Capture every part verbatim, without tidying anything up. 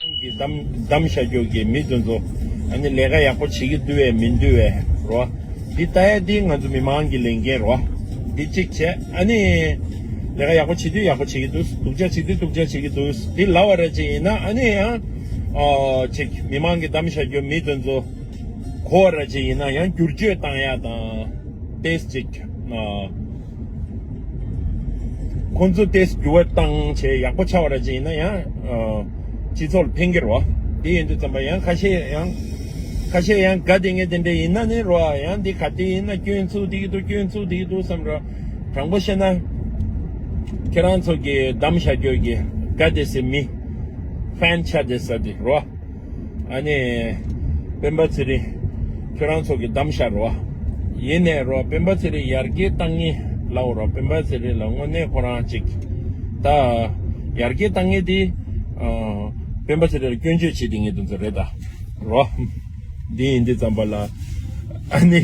གི་གདམ་གདམ་བྱ་རྒྱུ་གི་མི་དེ་ཚོ་ཨ་ནི་ལས་ཀ་ཡག་པོ་བྱེད་ཀྱི་འདུག་བས་མི་འདུག་བས་རོ། འདི་ལྟ་ཡ་འདི་ང་ཚོ་མི་མང་གི་ལས་འགན་རོ། འདི་གཅིག་བྱས་ཨ་ནི་ལས་ཀ་ཡག་པོ་བྱེད་དུས་ཡག་པོ་བྱེད་ཀྱི་འདུག་སྡུག་ཅག་བྱེད་དུས་སྡུག་ཅག་བྱེད་ཀྱི་འདུག་འདི་ལབ་པ་ར་ཅིག་ཡིན་ན་ཨ་ནི་ཡང་ཨ་ཅིག་མི་མང་གི་གདམ་བྱ་རྒྱུ་མི་དེ་ཚོ་གོ་བ་ར་ཅིག་ཡིན་ན་ཡང་བསྒྱུར་བཅོས་བཏང་ཡ་དང་ཏེས་ཅིག་ཨ། ཁོང་ཚོ་ཏེས་འགྱུར་བ་བཏང་བྱས་ཡག་པོ་ཆགས་པ་ར་ཅིག་ཡིན་ན་ཡང་ཨ། སྤྱི་ཚོགས་ལ་ཕན་གྱི་རོ། དེ་ཡིན་དུས་ཙམ་པ་ཡང་ཁ་ཤས་ཡང་ཁ་ཤས་ཡང་དགའ་བདེ་ངེས་དེ་འདྲ་ཡིན་ན་ནི་རོ། ཡང་འདི་ག་དེ་ཡིན་ན་སྐྱོན་ཚུགས་བསྡད་ཀྱི་འདུག་སྐྱོན་ཚུགས་བསྡད་ཀྱི་འདུག་བསམ་རོ། དྲང་པོ་བཤད་ན་ཁྱེད་རང་ཚོ་གི་གདམ་བྱ་རྒྱུ་གི་དགའ་བདེ་སེ་མི་ཧྥན་ཆགས་བསྡད་ས་དེ་རོ། ཨ་ནི། སྤེན་པ་ཚེ་རིང་། ཁྱོད་རང་ཚོ་གི་གདམ་བྱ་རོ། ཡིན་ནའི་རོ་སྤེན་པ་ཚེ་རིང་ཡར་རྒྱས་བཏང་ངེས་ལའོ་རོ། སྤེན་པ་ཚེ་རིང་ལ་དངོས་གནས་ཁོ་རང་ཅིག་ད། ཡར་རྒྱས་བཏང་ངེས་དེ། ཨ། སྤེན་པ་ཚེ་རིང་ལ་སྐྱོན་བརྗོད་བྱེད་དེ་ངེས་དོན་ཚོ་རེད་ད། རོ། འདི་ཡིན་དུས་ཙམ་པ་ལ། ཨ་ནི།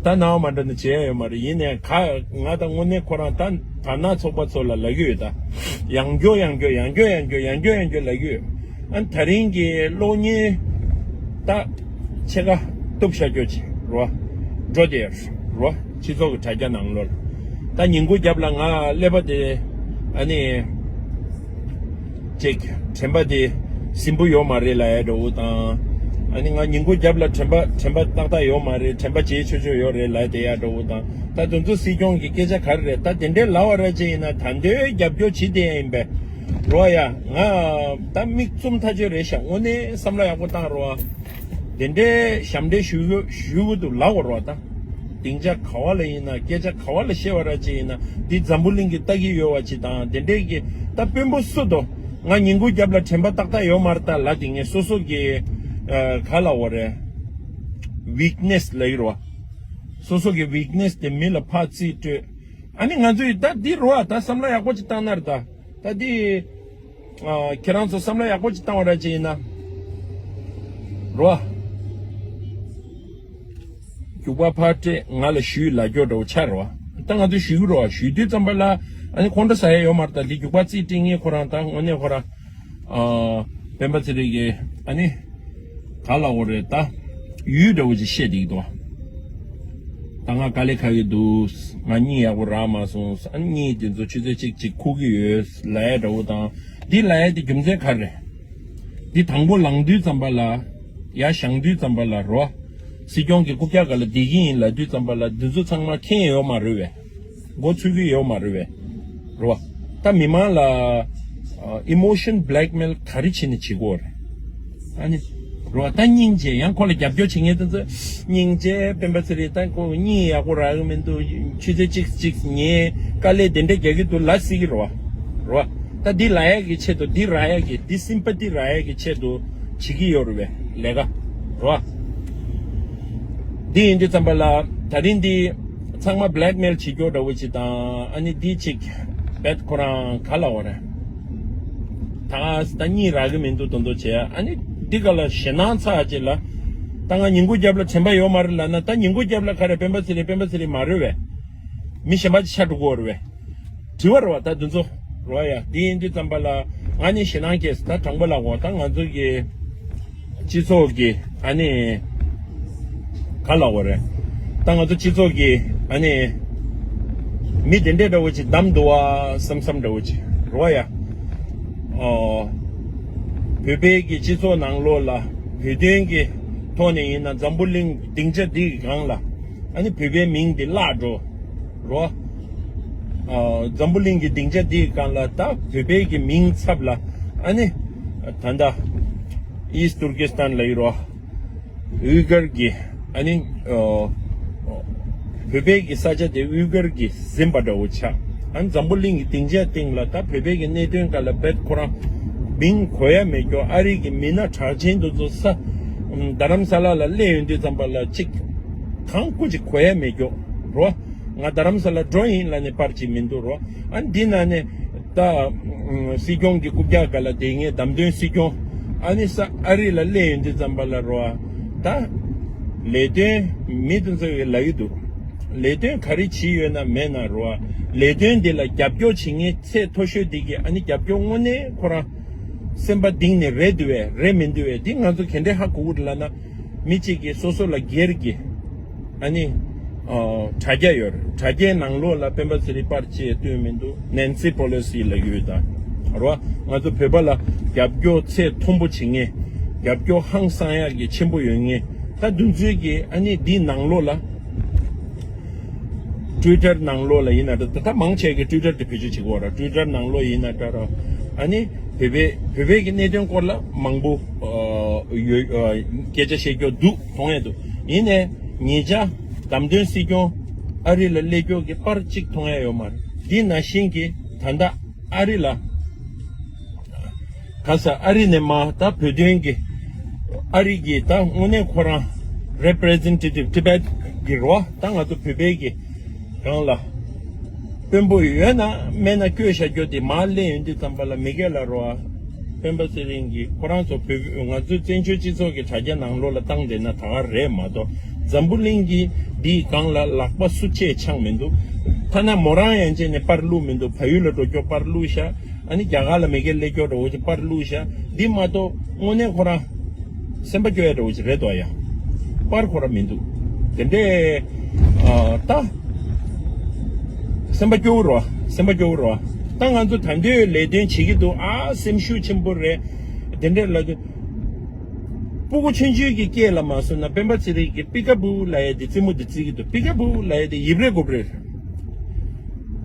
ད་ནང་མ་འདྲ་ནི་བྱས་ཡོད་མ་རེད། ཡིན་ནའི་ཁ་ང་ད་དངོས་གནས་ཁོ་རང་ད་དར་ནག་ཚོགས་པ་ཚོ་ལ་ལབ་ཀྱི་ཡོད་ད། ཡང་བསྐྱར་ཡང་བསྐྱར་ཡང་བསྐྱར་ཡང་བསྐྱར་ཡང་བསྐྱར་ཡང་བསྐྱར་ལབ་ཀྱི་ཡོད། ཨ་ནི་ད་རིང་གི་གློག་བརྙན་ད་ཕྱེད་ཀ་གཏུབ་བཞག་རྒྱུ་ཅིག་རོ། འགྲོ་དེ་རོ། སྤྱི་ཚོགས་ཀྱི་དྲ་རྒྱ་ནང་ལོགས་ལ། ད་ཉིན་གུང་རྒྱབ་ལ་ང་ཀླད་པ་དེ་ཨ་ནི། ཅིག་དྲན་པ་དེ་སིམ་པོ་ཡོད་མ་རེད་ལབ་ཡ་འདྲ་བོ་དང་། ཨ་ནི་ང་ཉིན་གུང་རྒྱབ་ལ་དྲན་པ་དྲན་པ་ཏག་ཏག་ཡོད་མ་རེད། དྲན་པ་བརྗེད་ཆོག་ཆོག་ཡོད་རེད་ལབ་བསྡད་ཡ་འདྲ་བོ་དང་། ད་དེ་ཚོ་སྲིད་སྐྱོང་གི་སྐད་ཆ་ག་རེ་རེད། ད་དེ་འདྲའི་ལབ་པ་ར་ཅིག་ཡིན་ན་ད་འདོད་རྒྱབ་སྐྱོར་བྱེད་བསྡད་ཡ་ཡིན་པས་རོ། ཡ་ང་ད་མིག་བཙུམ་ཐག་ཆོད་རེད་ཤག་དངོས་གནས་བསམ་བློ་ཡག་པོ་བཏང་རོ། དེ་འདྲའི་ཞབས་འདྲེན་ཞུ་གི་ཞུ་གི་འདུག་ལབ་དགོས་རེད་བ་ད། སྡིངས་ཆ་ག་བ་ལ་ཡིན་ན་སྐད་ཆ་ག་བ་ལ་བཤད་པ་ར་ཅིག་ཡིན་ན་འདི་འཛམ་བུ་གླིང་གི་ལྟ་གི་ཡོད་བ་ཅིག་དང་དེ་འདྲའི་གི་ད་དཔོན་པོ་སུ་དོ། ང་ཉིན་གུང་རྒྱབ་ལ་དྲན་པ་ཏག་ཏག་ཡོད་མ་རེད་ད་ལབ་དེ་ངས་སོ་སོ་གི་ཨ་ག་ལབ་དགོས་རེད། ཝིག་ནེ་སི་ལབ་ཀྱི་རེད་བ། སོ་སོ་གི་ཝིག་ནེ་སི་དེ་མི་ལ་ཕར་རྩིས་སྤྲོད། ཨ་ནི་ང་ཚོས་ད་འདི་རོ་ཨ་ད་བསམ་བློ་ཡག་པོ་ཅིག་བཏང་ན་རེད་ད། ད་འདི། ཨ། ཁྱེད་རང་ཚོ་བསམ་བློ་ཡག་པོ་ཅིག་བཏང་བ་ར་ཅིག་ཡིན་ན། རོ། རྒྱུག་པ་ཕར་སྤྲད་ང་ལ་ཞུས་ལབ་སྐྱོ་འདྲ་བོ་ཆགས་རོ། ད་ང་ཚོས་ཞུ་གི་རོ། ཞུ་དུས་ཙམ་པ་ལ་ཨ་ནི་ཁོང་ཁྲོ་ཟ་ཡ་ཡོད་མ་རེད་ད། འདི་རྒྱུག་པ་རྩིས་སྤྲད་མཁན་ཁོ་རང་ད་དངོས་གནས་ཁོ་རང་། ཨ། སྤེན་པ་ཚེ་རིང་གིས་ཨ་ནི། ག་ལབ་དགོས་རེད་ད། ཡུལ་འདྲ་བོ་ཅིག་བཤད་བསྡད་ཀྱི་འདུག་ད་ང་དཀའ་ལས་ཁག་གི་འདུག་ང་གཉིད་ཡག་པོ་རག་མ་སོང་། ཨ་ནི་གཉིད་དེ་ཚོ་ཆུ་ཚོད་གཅིག་གཅིག་ཁུག་གི་ཡོད་ལབ་ཡ་འདྲ་བོ་དང་། འདི་ལབ་ཡ་དེ་རྒྱུ་མཚན་ག་རེ་རེད། འདི་དང་པོ་ལངས་དུས་ཙམ་པ་ལ། ཡར་བཞེངས་དུས་ཙམ་པ་ལ་རོ། སྲིད་སྐྱོང་གི་རྐུབ་བཀྱག་སྒང་ལ་བསྡད་ཀྱི་ཡིན་ལབ་དུས་ཙམ་པ་ལ་འདི་ཚོ་ཚང་མ་མཁྱེན་ཡོད་མ་རེད་བས། མགོ་ཚོས་ཀྱི་ཡོད་མ་རེད་བས། རེད་བ། ད་མི་མང་ལ་ཨ་ཨི་མོ་ཤན་བྷི་ལེག་མེལ་ག་རེ་བྱས་ནས་བྱེད་དགོས་རེད། ཨ་ནི། རེད་བ། ད་སྙིང་རྗེ་ཡང་ཁོ་ལ་རྒྱབ་སྐྱོར་བྱེད་མཁན་དེ་ཚོ་སྙིང་རྗེ་སྤེན་པ་ཚེ་རིང་ད་ཁོ་གཉིད་ཡག་པོ་རག་གི་མི་འདུག་ཆུ་ཚོད་གཅིག་གཅིག་ཉལ་དཀའ་ལས་དེ་འདྲ་རྒྱག་གི་འདུག་ལབ་སྲིད་ཀྱི་རེད་བ། རེད་བ། ད་འདི་ལབ་ཡག་གི་ཆེད་དུ་འདི་རག་ཡག་གི་འདི་སིམ་པ་ཏི་རག་ཡག་གི་ཆེད་དུ་བྱེད་ཀྱི་ཡོད་རེད་བས་ལས་ཀ། རེད་བ། འདི་ཡིན་དུས་ཙམ་པ་ལ་ད་རིང་འདི་ཚང་མ་བྷི་ལེག་མེལ་བྱེད་རྒྱུ་འདྲ་བོ་ཅིག་དང་ཨ་ནི་འདི་ཅིག་བེད་ཁོ་རང་ག་ལབ་དགོས་རེད། ད་ད་གཉིད་རག་གི་མི་འདུག་མདོག་མདོག་བྱས། ཨ་ནི་འདི་ག་ལ་ཞེད་སྣང་ཚ་ཅིག་ལ། ད་ང་ཉིན་གུང་རྒྱབ་ལ་དྲན་པ་ཡོད་མ་རེད་ལབ་ན་ད་ཉིན་གུང་རྒྱབ་ལ་ག་རེ་སྤེན་པ་ཚེ་རིང་སྤེན་པ་ཚེ་རིང་མ་རེད་བས། མི་གཞན་པ་ཅིག་ཆགས་འགྲོ་གི་ཡོད་རེད་བས། དྲི་བ་རེད་བ་ད་འདི་ཚོ། རེད་བ་ཡ། འདི་ཡིན་དུས་ཙམ་པ་ལ་ང་ནི་ཞེད་སྣང་སྐྱེས་ད་དྲང་པོ་ལབ་དགོས། ད་ང་ཚོ་གི་སྤྱི་ཚོགས་ཀྱི་ཨ་ནི་ག་ལབ་དགོས་རེད། ད་ང་ཚོ་སྤྱི་ཚོགས་ཀྱི་ཨ་ནི་མི་དེ་འདྲས་འདྲ་བོ་ཅིག་བདམས་འདུག་བ་བསམ་བསམ་འདྲ་བོ་ཅིག་རེད་བ་ཡ། ཨོ། བོད་པའི་གི་སྤྱི་ཚོགས་ནང་ལོགས་ལ་བོད་དོན་གྱི་ཐོག་ནས་ཡིན་ན་འཛམ་བུ་གླིང་སྡིངས་ཆ་འདི་གི་སྒང་ལ་ཨ་ནི་བོད་པའི་མིང་འདི་བརླག་འགྲོ། རོ། ཨ། འཛམ་བུ་གླིང་གི་སྡིངས་ཆ་འདིའི་སྒང་ལ་ད་བོད་པའི་གི་མིང་ཚབ་ལ་ཨ་ནི། ད་ལྟ་ཨིསྟ་ཏུར་ཀི་སི་ཐན་ལབ་ཀྱི་རོ། ཝི་གར་གྱི་ཨ་ནི། ཨ། བོད་པའི་གི་ས་ཆ་དེ་ཝི་གར་གྱིས་ཟིན་པ་འདྲ་བོ་ཆགས། ཨ་ནི་འཛམ་བུ་གླིང་གི་སྡིངས་ཆའི་སྟེང་ལ་ད་བོད་པའི་གི་གནད་དོན་སྒང་ལ་རྦད་ཁོ་རང་མིང་གོ་ཡ་མེད་ཀྱོག་ཨ་རི་གི་མི་སྣ་གྲགས་ཆེན་དེ་ཚོ་ས། རྡ་རམ་ས་ལ་ལ་སླེབས་ཡོང་དུས་ཙམ་པ་ལ་ཅིག་གང་སྐུ་ཅིག་གོ་ཡ་མེད་ཀྱོག་རོ། ང་རྡ་རམ་ས་ལ་འགྲོ་ཡིན་ལབ་ནས་པར་ཅིག་མི་འདུག་རོ། ཨ་འདི་ན་ནས་ད་སྲིད་སྐྱོང་གི་རྐུབ་བཀྱག་སྒང་ལ་བསྡད་མཁན་བདམས་ཐོན་སྲིད་སྐྱོང་ཨ་ནི་ས་ཨ་རི་ལ་སླེབས་ཡོང་དུས་ཙམ་པ་ལ་རོ། ད་ལས་དོན་མི་དེ་ཚོ་གིས་ལབ་ཀྱི་འདུག་ལས་དོན་ག་རེ་བྱས་ཡོད་ན་མེད་ན་རོ། ལས་དོན་འདི་ལ་རྒྱབ་སྐྱོར་བྱེད་མཁན་ཚད་མཐོ་ཤོས་འདི་གིས་ཨ་ནི་རྒྱབ་སྐྱོར་དངོས་གནས་ཁོ་རང་ སེམས་པ་གཏིང་ནས་རེད་འདུག་བས་རེད་མི་འདུག་བས་འདི་ང་ཚོ་ག་འདྲས་ཧ་གོ་གི་རེད་ལབ་ན། མི་གཅིག་གིས་སོ་སོ་ལ་སྒེར་གྱི་ཨ་ནི་ཨ་དྲ་རྒྱ་ཡོད་རེད། དྲ་རྒྱའི་ནང་ལོགས་ལ་སྤེན་པ་ཚེ་རིང་པར་ཅིག་བཏོན་མི་འདུག Nancy Pelosi་ལབ་ཡོད་ད་རོ། ང་ཚོ་བོད་པ་ལ་རྒྱབ་སྐྱོར་ཚད་མཐོན་པོ་བྱེད་མཁན། རྒྱབ་སྐྱོར་ཧང་སང་ཡག་གི་ཆེན་པོ་ཡོད་མཁན། ད་འདི་ཚོའི་གི་ཨ་ནི་འདི་ནང་ལོགས་ལ། Twitter་ནང་ལོགས་ལ་ཡིན་ན་འདྲ། ད་ད་མང་ཆེ་གི་Twitter་དེ་བེད་སྤྱོད་བྱེད་ཀྱི་ཡོད་ར། Twitter་ནང་ལོགས་ཡིན་ན་འདྲ་ར། ཨ་ནི་བོད་པའི་བོད་པའི་གི་གནད་དོན་སྐོར་ལ་མང་པོ་ཨ་ཡོད་ཨ་སྐད་ཆ་བཤད་རྒྱུ་འདུག་མཐོང་ཡ་འདུག་ཡིན་ནའི་ཉེ་ཆར་བདམས་ཐོན་སྲིད་སྐྱོང་ཨ་རི་ལ་སླེབས་རྒྱུ་གི་པར་གཅིག་མཐོང་ཡ་ཡོད་མ་རེད། འདི་ནང་བཞིན་གི་ད་ལྟ་ཨ་རི་ལ། ག་ས་ཨ་རི་ནས་མ་ད་བོད་དོན་གྱི་ཨ་རི་གི་ད་དངོས་གནས་ཁོ་རང་representative Tibet་གི་རོ། ད་ང་ཚོ་བོད་པའི་གི་རང་ལ་དཔོན་པོ་ཡོད་ན་མེད་ན་བསྐོས་བཞག་རྒྱུ་དེ་མ་སླེབས་ཡོང་དུས་ཙམ་པ་ལ་མི་སྒེར་ལ་རོ། སྤེན་པ་ཚེ་རིང་གིས་ཁོ་རང་ཚོ་བོད་ང་ཚོའི་བཙན་བྱོལ་སྤྱི་ཚོགས་ཀྱི་དྲ་རྒྱ་ནང་ལོགས་ལ་བཏང་བསྡད་ན་ད་ག་རེད་མ་གཏོགས། འཛམ་བུ་གླིང་གི་འདིའི་སྒང་ལ་ལག་པ་སུ་གཅིག་འཆང་མི་འདུག་ཐ་ན་མོ་རང་ཡང་ཅན་ནས་པར་བླུགས་མི་འདུག་བལ་ཡུལ་ལ་འགྲོ་རྒྱུ་པར་བླུགས་ཤག་ཨ་ནི་རྒྱ་གར་ལ་མི་སྒེར་སླེབས་རྒྱུ་འདྲ་བོ་ཅིག་པར་བླུགས་ཤག་འདི་མ་གཏོགས་དངོས་གནས་ཁོ་རང་སེམས་པ་སྐྱོ་ཡ་འདྲ་བོ་ཅིག་རེད་དོ་ཡ། པར་ཁོ་རང་མི་འདུག་དེ་འདྲས་ཨ་ད་སེམས་པ་སྐྱོ་བོ་རོ། སེམས་པ་སྐྱོ་བོ་རོ། ད་ང་ཚོ་ད་འདོད་ལས་དོན་བྱེད་ཀྱི་འདུག་ཨ་སེམས་ཤུགས་ཆེན་པོ་རེད། དེ་འདྲས་ལ་དུ་སྤུ་གུ་ཆུང་ཆུང་གི་སྐད་ལ་མ་བཟོ་ན་སྤེན་པ་ཚེ་རིང་གི་པི་ཀ་བུ་ལབ་ཡ་དེ་རྩེད་མོ་དེ་རྩེ་གི་འདུག་པི་ཀ་བུ་ལབ་ཡ་དེ་ཡིབ་རེ་གོབ་རེ་རེད།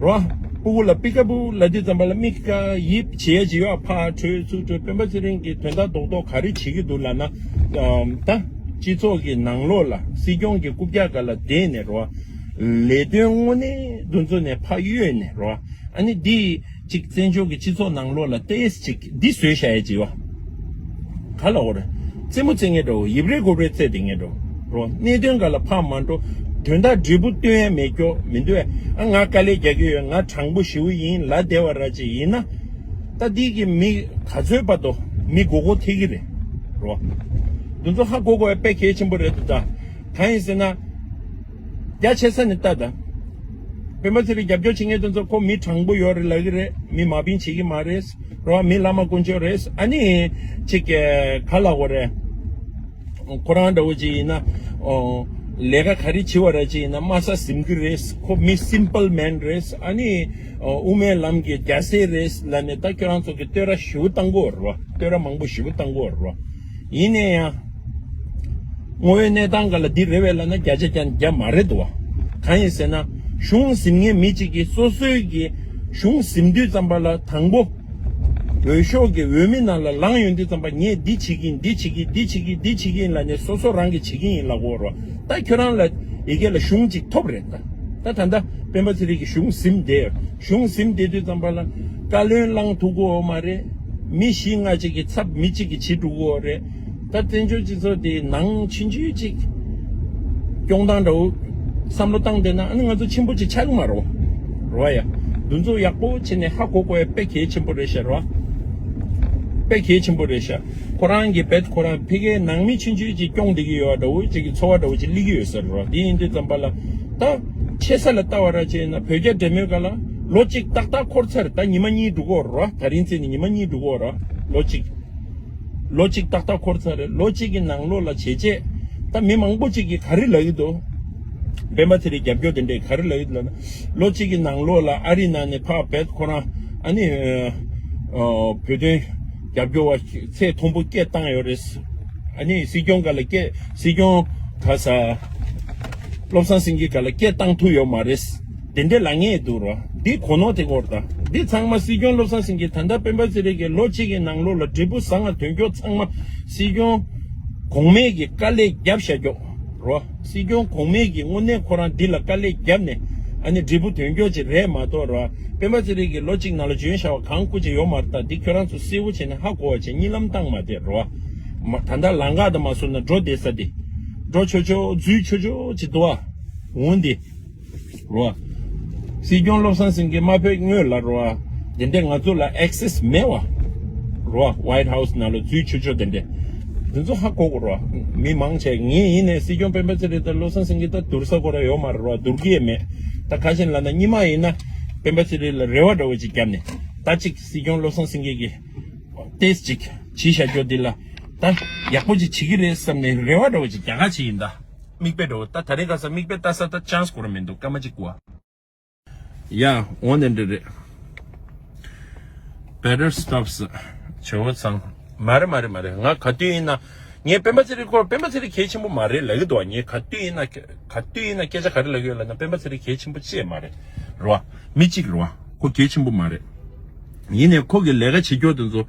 རོ། སྤུ་གུ་ལ་པི་ཀ་བུ་ལབ་དུས་ཙམ་པ་ལ་མིག་ཀ་ཡིབ་བྱེད་ཡ་ཅིག་ཡོད་ཕར་བྲོས་ཚུར་བྲོས། སྤེན་པ་ཚེ་རིང་གིས་དོན་དག་རྡོག་རྡོག་ག་རེ་བྱེད་ཀྱི་འདུག་ལབ་ན། ཨམ་ད་སྤྱི་ཚོགས་ཀྱི་ནང་ལོགས་ལ་སྲིད་སྐྱོང་གི་རྐུབ་བཀྱག་སྒང་ལ་བསྡད་ནས་རོ། ལས་དོན་དངོས་གནས་འདི་ཚོ་ནས་ཕར་གཡོལ་ནས་རོ། ཨ་ནི་འདི་ཅིག་བཙན་བྱོལ་གྱི་སྤྱི་ཚོགས་ནང་ལོགས་ལ་ཏོག་ཙམ་ཅིག་འདི་བཟོས་བཞག་ཡ་ཅིག་ཡོད། ག་ལ་འོ་རེད། རྩེད་མོ་རྩེ་མཁན་འདྲ་བོ་ཡིབ་རེ་གོབ་རེ་རྩེ་བསྡད་མཁན་འདྲ་བོ་རོ། གནད་དོན་སྒང་ལ་ཕར་མ་འགྲོ། དོན་དག་འབྲས་བུ་སྟོན་ཡ་མེད་སྐྱོ་མི་འདུག་ཨ། ང་དཀའ་ལས་རྒྱག་གི་ཡོད། ང་དྲང་པོ་ཞེ་པོ་ཡིན་ལབ་བསྡད་པ་ར་ཅིག་ཡིན་ན། ད་འདི་གི་མི་ག་ཚོད་བར་དུ་མི་མགོ་སྐོར་ཐེབས་ཀྱི་རེད་རོ། འདི་ཚོ་ཧ་གོ་དགོས་ཡ་དཔེ་གལ་ཆེན་པོ་རེད་འདུག་ད་གང་ཡིན་ཟེར་ན། རྒྱ་ཆེ་ས་ནས་ལྟ་ད། སྤེན་པ་ཚེ་རིང་རྒྱབ་སྐྱོར་བྱེད་མཁན་དེ་ཚོ་ཁོ་མི་དྲང་པོ་ཡོད་རེད་ལབ་ཀྱི་རེད། མི་མ་བིན་བྱེད་ཀྱི་མ་རེད་རོ། མི་བླ་མ་དཀོན་མཆོག་རེད། ཨ་ནི་ཅིག་ག་ལ་འོ་རེད། ཁོ་རང་འདྲ་བོ་ཅིག་ཡིན་ན། ཨོ། ལས་ཀ་ག་རེ་བྱེད་པ་ར་ཅིག་ཡིན་ན་དམའ་ས་ཟིན་གྱི་རེད། ཁོ་མི་simple man་རེད། ཨ་ནི་ཨོ་དབུ་མའི་ལམ་གྱི་རྒྱལ་སྲས་རེད་ལབ་ནས་ད་ཁྱོད་རང་ཚོ་གི་བསྟོད་ར་ཞེ་པོ་བཏང་གི་ཡོད་རེད་བ། བསྟོད་ར་མང་པོ་ཞེ་པོ་བཏང་གི་ཡོད་རེད་བ། ཡིན་ན་ཡང་། དངོས་ཡོད་གནས་སྟངས་སྒང་ལ་འདི་རེད་པས་ལབ་ན་བརྒྱ་ཆ་བརྒྱ་བརྒྱ་མ་རེད་འདུག་བ། གང་ཡིན་ཟེར་ན། གཞུང་ཟིན་མཁན་མི་གཅིག་གིས་སོ་སོའི་གི་གཞུང་ཟིན་དུས་ཙམ་པ་ལ་དང་པོ། འོས་ཤོག་གི་འོས་མི་ནང་ལ་ལངས་ཡོང་དུས་ཙམ་པ་ངས་འདི་བྱེད་ཀྱི་ཡིན། འདི་བྱེད་ཀྱི་ཡིན། འདི་བྱེད་ཀྱི་ཡིན། འདི་བྱེད་ཀྱི་ཡིན་ལབ་ནས་སོ་སོ་རང་གིས་བྱེད་ཀྱི་ཡིན་ལབ་ཀྱི་ཡོད་རེད་བ། ད་ཁྱོད་རང་ལ་ཡ་གི་ལ་གཞུང་གཅིག་ཐོབ་རེད་ད། ད་ད་ལྟ་སྤེན་པ་ཚེ་རིང་གི་གཞུང་ཟིན་བསྡད་ཡོད། གཞུང་ཟིན་བསྡད་དུས་ཙམ་པ་ལ་བཀའ་བློན་བླང་ཐུབ་ཀྱི་ཡོད་མ་རེད། མི་བཞི་ལྔ་གཅིག་གི་ཚབ་མི་གཅིག་གིས་བྱེད་འགྲོ་གི་ཡོད་རེད། ད་བཙན་བྱོལ་སྤྱི་ཚོགས་དེའི་ནང་ཆུང་ཆུང་ཅིག་སྐྱོང་སྟངས་འདྲ་བོ་བསམ་བློ་བཏང་བསྡད་ན་ཨ་ནི་ང་ཚོ་ཆེན་པོ་ཅིག་ཆགས་ཀྱི་མ་རེད་བ། རེད་བ་ཡ། འདི་ཚོ་ཡག་པོ་བྱས་ནས་ཧ་གོ་དགོས་ཡ་དཔེ་གལ་ཆེན་པོ་རེད་ཤག་རེད་བ། དཔེ་གལ་ཆེན་པོ་རེད་ཤག་ཁོ་རང་གི་བེད་ཁོ་རང་ཕ་གིའི་ནང་མི་ཆུང་ཆུང་ཅིག་སྐྱོང་བསྡད་ཀྱི་ཡོད་པ་འདྲ་བོ་ཅིག་གི་ཚོར་བ་འདྲ་བོ་ཅིག་སླེབས་ཀྱི་ཡོད་ས་རེད་བ། དེ་ཡིན་དུས་ཙམ་པ་ལ་ད་ཆེ་ས་ལ་ལྟ་བ་ར་བྱས་ན་བོད་རྒྱ་འབྲེལ་མོལ་སྒང་ལ་ལོ་གཅིག་ཏག་ཏག་འཁོར་ཚར། ད་ཉི་མ་གཉིས་འགྲོ་གི་ཡོད་རེད་བ། ད་རིང་བརྩིས་ནས་ཉི་མ་གཉིས་འགྲོ་གི་ཡོད་རེད་བ། ལོ་གཅིག་ལོ་གཅིག་ཏག་ཏག་འཁོར་ཚར་རེད། ལོ་གཅིག་གི་ནང་ལོགས་ལ་བྱས་རྗེས་ད་མི་མང་པོ་ཅིག་གིས་ག་རེ་ལབ་ཀྱི་འདུག་སྤེན་པ་ཚེ་རིང་རྒྱབ་སྐྱོར་དེ་འདྲས་ག་རེ་ལབ་ཀྱི་འདུག་ལབ་ན། ལོ་གཅིག་གི་ནང་ལོགས་ལ་ཨ་རི་ནང་ནས་ཕར་བེད་ཁོ་རང་ཨ་ནི་ཨ་བོད་དོན་རྒྱབ་སྐྱོར་བ་ཚད་མཐོན་པོ་སྐད་བཏང་ཡོད་རེད། ཨ་ནི་སྲིད་སྐྱོང་སྒང་ལ་སྐད་སྲིད་སྐྱོང་ག་ས་བློ་བཟང་སེང་གེ་སྒང་ལ་སྐད་བཏང་ཐུབ་ཡོད་མ་རེད། དེ་འདྲས་ལབ་མཁན་འདུག་རོ། འདི་གོ་ནོར་དེ་གོ་རེད་ད། འདི་ཚང་མ་སྲིད་སྐྱོང་བློ་བཟང་སེང་གེ་ད་ལྟ་སྤེན་པ་ཚེ་རིང་གིས་ལོ་གཅིག་གི་ནང་ལོགས་ལ་འབྲས་བུ་བཟང་ང་ཐོན་རྒྱུ་ཚང་མ་སྲིད་སྐྱོང་གོང་མས་ཀྱི་དཀའ་ལས་བརྒྱབ་བཞག་རྒྱུ་རོ། སྲིད་སྐྱོང་གོང་མས་ཀྱི་དངོས་གནས་ཁོ་རང་འདི་ལ་དཀའ་ལས་བརྒྱབ་ནས་ཨ་ནི་འབྲས་བུ་ཐོན་རྒྱུ་ཅིག་རེད་མ་གཏོགས་རོ། སྤེན་པ་ཚེ་རིང་གིས་ལོ་གཅིག་ནང་ལ་འཇོན་བྱ་བ་གང་སྐུ་ཅིག་ཡོད་མ་རེད་ད། འདི་ཁྱོད་རང་ཚོ་གསལ་པོ་བྱས་ནས་ཧ་གོ་བ་བྱས། གཉིད་ལམ་བཏང་མ་བསྡད་རོ། མ་ད་ལྟ་ལམ་ཁ་དང་མ་སོང་ན་འགྲོ་བསྡད་ས་འདི་འགྲོ་ཆོག་ཆོག་འཛུལ་ཆོག་ཆོག་ཅིག་འདུག་ཨ། འོང་འདི། རོ། སྲིད་སྐྱོང་བློ་བཟང་སེང་གེ་མ་ཕེབས་སྔོན་ལ་རོ། དེ་འདྲས་ང་ཚོ་ལ་ཨེག་སེས་མེད་བ། རོ། ཝའིཊ་ཧའུ་སི་ནང་ལ་འཛུལ་ཆོག་ཆོག་དེ་འདྲས། དེ་ཚོ་ཧ་གོ་གོ་རོ། མི་མང་ཆེ་ངས་ཡིན་ནས་སྲིད་སྐྱོང་སྤེན་པ་ཚེ་རིང་དང་བློ་བཟང་སེང་གེ་ད་བསྡུར་ས་ཁོ་ར་ཡོད་མ་རེད་རོ། བསྡུར་གི་ཡས་མེད། ད་ཁ་ཆེན་ལ་ན་སྙིང་མ་ཡིན་ན་སྤེན་པ་ཚེ་རིང་ལ་རེ་བ་འདྲ་བོ་ཅིག་བརྒྱབ་ནས་ད་ཅིག་སྲིད་སྐྱོང་བློ་བཟང་སེང་གེ་གིས་ ཏེས་ཅིག་བྱིས་བཞག་རྒྱུ་འདི་ལ་ད་ཡག་པོ་ཅིག་བྱེད་ཀྱི་རེད་བསམ་ནས་རེ་བ་འདྲ་བོ་ཅིག་རྒྱག་ག་བྱེད་ཡིན་ད། མིག་དཔེ་འདྲ་བོ་ད་ད་རེས་ཁ་སང་མིག་དཔེ་ལྟ་ས་ད་ཅན་སི་ཁོ་རང་མི་འདུག་སྐར་མ་གཅིག་གོ། ཡ། འོ་ནི་འདྲ་རེད། Better stops. བྱེད་བོ་ཚང་། མ་རེད་མ་རེད་མ་རེད། ང་ག་དུས་ཡིན་ན། ངས་སྤེན་པ་ཚེ་རིང་སྐོར་སྤེན་པ་ཚེ་རིང་གལ་ཆེན་པོ་མ་རེད་ལབ་ཀྱི་འདུག་བ། ངས་ག་དུས་ཡིན་ན་ག་དུས་ཡིན་ན་སྐད་ཆ་ག་རེ་ལབ་ཀྱི་ཡོད་ལབ་ན་སྤེན་པ་ཚེ་རིང་གལ་ཆེན་པོ་ཅིག་མ་རེད། རེད་བ། མི་གཅིག་རེད་བ། ཁོ་གལ་ཆེན་པོ་མ་རེད། ཡིན་ནའི་ཁོ་གི་ལས་ཀ་བྱེད་རྒྱུ་དེ་ཚོ།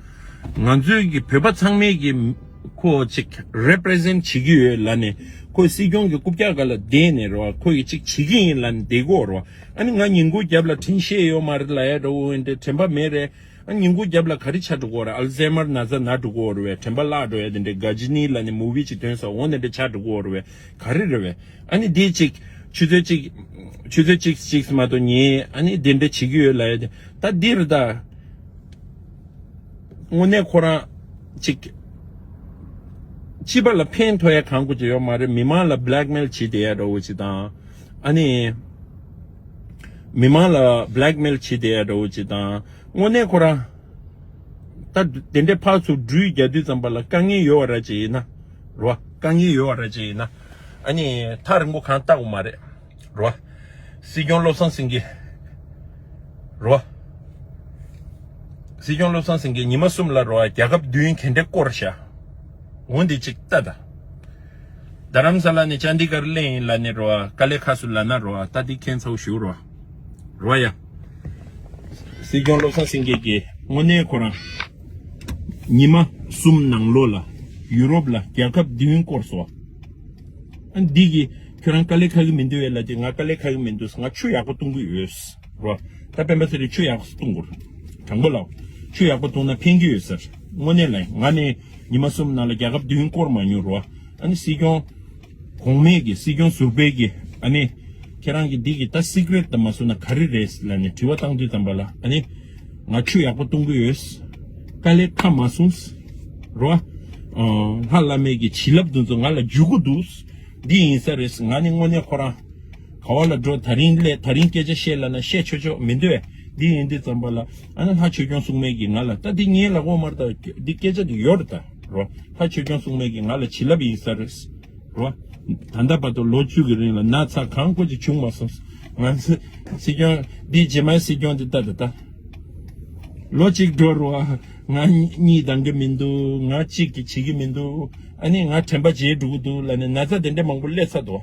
ང་ཚོའི་གི་བོད་པ་ཚང་མའི་གི་ཁོ་ཅིག་represent་བྱེད་ཀྱི་ཡོད་ལབ་ནས་ཁོ་སྲིད་སྐྱོང་གི་རྐུབ་བཀྱག་སྒང་ལ་བསྡད་ནས་རེད་བ། ཁོ་ཡི་ཅིག་བྱེད་ཀྱི་ཡིན་ལབ་ནས་བསྡད་ཀྱི་ཡོད་རེད་བ། ཨ་ནི་ང་ཉིན་གུང་རྒྱབ་ལ་དྲན་ཤེས་ཡོད་མ་རེད་ལབ་ཡ་འདྲ་བོ་འདྲ་དྲན་པ་མེད་རེད། ཨ་ཉིན་གུང་རྒྱབ་ལ་ག་རེ་ཆགས་འགྲོ་གི་ཡོད་རེད། ཨལ་ཛའི་མར་ན་ཚ་ན་འགྲོ་གི་ཡོད་རེད་བས། དྲན་པ་བརླག་འགྲོ་ཡ་དེ་འདྲའི་ག་ཇི་ནི་ལབ་ནས་མུ་བི་ཅིག་ཐོན་ས་འོ་དེ་འདྲ་ཆགས་འགྲོ་གི་ཡོད་རེད་བས། ག་རེ་རེད་བས། ཨ་ནི་འདི་གཅིག་ཆུ་ཚོད་གཅིག་ཆུ་ཚོད་གཅིག་གཅིག་མ་གཏོགས་ཉིན་ཨ་ནི་འདི་འདྲ་བྱེད་ཀྱི་ཡོད་ལབ་ཡ་དེ་ད་འདི་རེད་ད། དངོས་གནས་ཁོ་རང་གཅིག་སྤྱི་པ་ལ་ཕན་ཐོགས་ཡ་གང་དགོས་ཀྱི་ཡོད་མ་རེད། མི་མང་ལ་blackmail་བྱེད་བསྡད་ཡ་འདྲ་བོ་ཅིག་དང་། ཨ་ནི་མི་མང་ལ་blackmail་བྱེད་བསྡད་ཡ་འདྲ་བོ་ཅིག་དང་། དངོས་གནས་ཁོ་རང་ད་དེ་འདྲའི་ཕར་ཚུར་འགྲུལ་རྒྱག་དུས་ཙམ་པ་ལ་དཀའ་ངལ་ཡོད་པ་ར་ཅིག་ཡིན་ན་རོ། དཀའ་ངལ་ཡོད་པ་ར་ཅིག་ཡིན་ན། ཨ་ནི་ཐག་རིང་པོ་གང་ལྟ་དགོས་མ་རེད་རོ། སྲིད་སྐྱོང་བློ་བཟང་སེང་གེ་རོ། སྲིད་སྐྱོང་བློ་བཟང་སེང་གེ་ཉི་མ་གསུམ་ལ་རོ་རྒྱལ་ཁབ་བདུན་ག་འདྲ་བསྐོར་ཤག་འོ་འདི་གཅིག་ལྟ་ད། རྡ་རམ་ས་ལ་ནས་ཅན་དི་གར་སླེབས་ཡིན་ལབ་ནས་རོ། དཀའ་ལས་ཁག་སུ་ལབ་ན་རོ། ད་འདི་ཁྱེད་ཚོ་ཞུ་རོ། རོ་ཡ། སྲིད་སྐྱོང་བློ་བཟང་སེང་གེ་གིས་དངོས་གནས་ཁོ་རང་ཉི་མ་གསུམ་ནང་ལོགས་ལ་ཡུ་རོབ་ལ་རྒྱལ་ཁབ་བདུན་བསྐོར་སོང་། ཨ་འདི་གི་ཁྱོད་རང་དཀའ་ལས་ཁག་གི་མི་འདུག་བས་ལབ་དུས་ང་དཀའ་ལས་ཁག་གི་མི་འདུག་ང་ཆུ་ཡག་པོ་བཏུང་གི་ཡོད། རོ། ད་སྤེན་པ་ཚེ་རིང་ཆུ་ཡག་པོ་བཏུང་དགོས། དྲང་པོ་ལབ། ཆུ་ཡག་པོ་བཏུང་ན་ཕན་གྱི་ཡོད་ཟེར། དངོས་གནས་ལ་ང་ནི་ཉི་མ་གསུམ་ནང་ལ་རྒྱལ་ཁབ་བདུན་བསྐོར་མ་མྱོང་རོ། ཨ་ནི་སྲིད་སྐྱོང་གོང་མའི་གི་སྲིད་སྐྱོང་ཟུར་པའི་གི་ཨ་ནི་ཁྱེད་རང་གི་འདི་གི་ད་secret་ད་མ་སོང་ན་ག་རེ་རེད་ལབ་ནས་དྲི་བ་བཏང་དུས་ཙམ་པ་ལ་ཨ་ནི་ང་ཆུ་ཡག་པོ་བཏུང་གི་ཡོད། དཀའ་ལས་ཁག་མ་སོང་། རོ། ཨ། ལྷ་བླ་མའི་གི་བྱིན་རླབས་འདི་ཚོ་ང་ལ་འཇུག་གི་འདུག་འདི་ཡིན་ས་རེད། ང་ནི་དངོས་གནས་ཁོ་རང་ག་བ་ལ་འགྲོ་ད་རིང་སླེབས་ད་རིང་སྐད་ཆ་བཤད་ལབ་ན་བཤད་ཆོག་ཆོག་མི་འདུག་བས། འདི་ཡིན་དུས་ཙམ་པ་ལ་ཨ་ནི་ལྷ་ཆོས་སྐྱོང་སྲུང་མས་ཀྱིས་ང་ལ་ད་འདི་ངའི་ལག་འོག་མར་ད་འདི་སྐད་ཆ་འདི་ཡོད་རེད་ད་རོ། ལྷ་ཆོས་སྐྱོང་སྲུང་མས་ཀྱིས་ང་ལ་བྱིན་རླབས་ཡིན་ས་རེད་རོ། ད་ལྟ་བར་དུ་ལོ་བཅུ་གི་རིང་ལ་ན་ཚ་གང་དགོས་ཀྱི་བྱུང་མ་སོང་། ང་ཚོ་སྲིད་སྐྱོང་འདི་རྗེས་མའི་སྲིད་སྐྱོང་འདི་ལྟ་ད་ད། ལོ་གཅིག་འགྲོ་རུ་བ། ང་གཉིད་འདང་གི་མི་འདུག་ང་གཅིག་གིས་བྱེད་ཀྱི་མི་འདུག་ཨ་ནི་ང་དྲན་པ་བརྗེད་འགྲོ་གི་འདུག་ལབ་ནས་ན་ཚ་དེ་འདྲ་མང་པོ་སླེབས་ཚར་འདུག་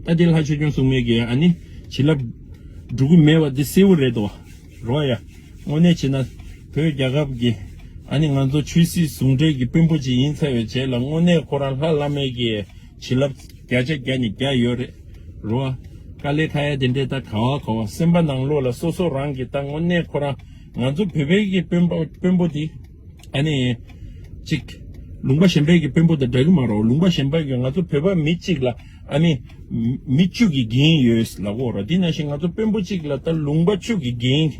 ད་དེ་ལྷ་ཆོས་སྐྱོང་སྲུང་མས་ཀྱིས་ཨ་ནི་བྱིན་རླབས་འགྲོ་གི་མེད་པ་འདི་གསལ་བོ་རེད་དོ། རོ་ཡ། དངོས་གནས་བྱས་ན་བོད་རྒྱལ་ཁབ་ཀྱི་ཨ་ནི་ང་ཚོ་ཆོས་སྲིད་ཟུང་འབྲེལ་གྱི་དཔོན་པོ་ཅིག་ཡིན་ཚར་བའི་རྗེས་ལ་དངོས་གནས་ཁོ་རང་ལྷ་བླ་མས་ཀྱིས་བྱིན་རླབས་བརྒྱ་ཆ་བརྒྱ་ནས་བརྒྱ་ཡོད་རེད། རོ། དཀའ་ལས་ཁག་ཡ་དེ་འདྲས་ད་ག་བ་ག་བ་སེམས་པ་ནང་ལོགས་ལ་སོ་སོ་རང་གི་ད་དངོས་གནས་ཁོ་རང་ང་ཚོ་བོད་པའི་གི་དཔོན་པོ་དཔོན་པོ་དེ་ཨ་ནི་གཅིག་ལུང་པ་གཞན་པའི་གི་དཔོན་པོ་དང་འདྲ་གི་མ་རོ། ལུང་པ་གཞན་པ་གི་ང་ཚོ་བོད་པ་མི་གཅིག་ལ་ཨ་ནི་མི་བཅུ་གི་འགན་ཡོད་ལབ་གོ་རོ། དེ་ནང་བཞིན་ང་ཚོ་དཔོན་པོ་གཅིག་ལ་ད་ལུང་པ་བཅུ་གི་འགན་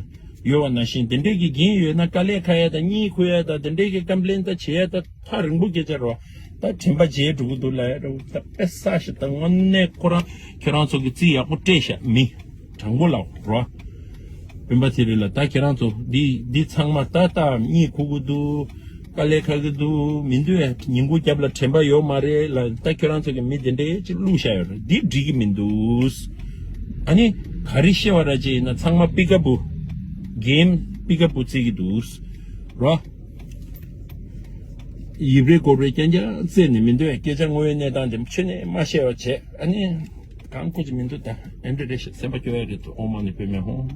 ཡོད་པ་ནང་བཞིན་དེ་འདྲས་གི་འགན་ཡོད་ན་དཀའ་ལས་ཁག་ཡ་ད་གཉིད་ཁུག་ཡ་ད་དེ་འདྲས་གི་ཀམ་པི་ལེན་ད་བྱེད་ཡ་ད། ཐག་རིང་པོ་སྐད་ཆ་རོ། ད་དྲན་པ་བརྗེད་འགྲོ་གི་འདུག་ལབ་ཡ་རོ། ད་དཔེ་ས་ཞིག་ད་དངོས་གནས་ཁོ་རང་ཁྱོད་རང་ཚོ་གི་རྩིས་ཡག་པོ་སྤྲད་ཤག་མི་དྲང་པོ་ལབ་རོ། སྤེན་པ་ཚེ་རིང་ལ་ད་ཁྱེད་རང་ཚོ་འདི་འདི་ཚང་མ་ད་ད་གཉིད་ཁུག་གི་འདུག་དཀའ་ལས་ཁག་གི་འདུག་མི་འདུག་ཡ། ཉིན་གུང་རྒྱབ་ལ་དྲན་པ་ཡོད་མ་རེད་ལ། ད་ཁྱོད་རང་ཚོ་གི་མི་དེ་འདྲས་ཅིག་བླུགས་བཞག་ཡོད་རེད། འདི་འགྲིག་གི་མི་འདུག་ཨ་ནི་ག་རེ་བཤད་པ་ར་ཅིག་ཡིན་ན་ཚང་མ་པི་ཀ་པུ་གེམ་པི་ཀ་པུ་རྩེ་གི་འདུག་རོ། ཡིབ་རེ་གོབ་རེ་རྐྱང་རྐྱང་རྩེ་ནས་མི་འདུག་ཡ། སྐད་ཆ་དངོས་ཡོད་གནས་སྟངས་དེ་ཆུ་ནས་མ་བཤད་པ་བྱས། ཨ་ནི་གང་ཁུ་ཅི་མི་འདུག་ད་ཨེ་འདྲ་རེ་ཞིག་སེམས་པ་སྐྱོ་ཡ་རེད་འདུག་ཨོ་མ་ནི་པེ་མེ་ཧོང་།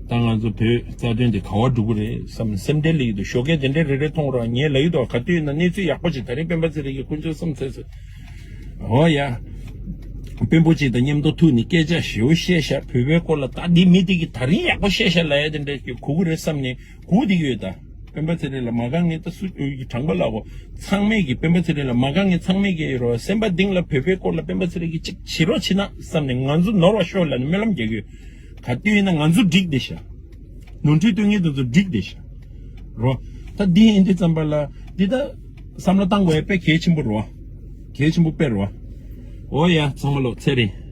ད་ང་ཚོ་བོད་རྩ་དོན་དེ་ག་བ་འགྲོ་གི་རེད་བསམ་སེམས་ཁྲལ་སླེབས་ཀྱི་འདུག་ཞོགས་ཀས་དེ་འདྲ་རེ་རེ་མཐོང་རོགས་ངས་ལབ་ཀྱི་འདུག་ག་དུས་ཡིན་ན་གནས་ཚུལ་ཡག་པོ་ཅིག་ད་རིང་སྤེན་པ་ཚེ་རིང་གི་དཀོན་མཆོག་གསུམ་ཚེ་ཚེ། ཨོ་ཡ། དཔོན་པོ་ཅིག་དང་མཉམ་དུ་ཐུག་ནས་སྐད་ཆ་ཞེ་པོ་བཤད་ཤག་བོད་པའི་སྐོར་ལ་ད་འདི་མི་དེ་གིས་ད་རིང་ཡག་པོ་བཤད་ཤག་ལབ་ཡ་དེ་འདྲ་གི་གོ་གི་རེད་བསམ་ནས་སྒུག་བསྡད་ཀྱི་ཡོད་ད། སྤེན་པ་ཚེ་རིང་ལ་མ་དགའ་མཁན་ད་སུ་ཡོད་ཀྱི་དྲང་པོ་ལབ་གོ། ཚང་མས་ཀྱི་སྤེན་པ་ཚེ་རིང་ལ་མ་དགའ་མཁན་ཚང་མས་ཀྱི་ཡོད་རོ། སེམས་པ་གཏིང་ལ་བོད་པའི་སྐོར་ལ་སྤེན་པ་ཚེ་རིང་གིས་ཅིག་བྱེད་རོགས་བྱེད་ན་བསམ་ནས་ང་ཚོ་ནོར་བ་ཤོར་ལབ་ནས་སྨོན་ལམ་རྒྱག་གི་ཡོད། ག་དུས་ཡིན་ན་ང་ཚོ་འགྲིག་བསྡད་ཤག་ནོར་འཁྲུལ་སྟོན་མཁན་དེ་ཚོ་འགྲིག་བསྡད་ཤག་རོ། ད་འདི་ཡིན་དུས་ཙམ་པ་ལ་འདི་ད་བསམ་བློ་བཏང་དགོས་ཡ་དཔེ་གལ་ཆེན་པོ་རོ། གལ་ཆེན་པོ་དཔེ་རོ། འོ་ཡ་ཚང་མ་ལོ་ཚེ་རིང་།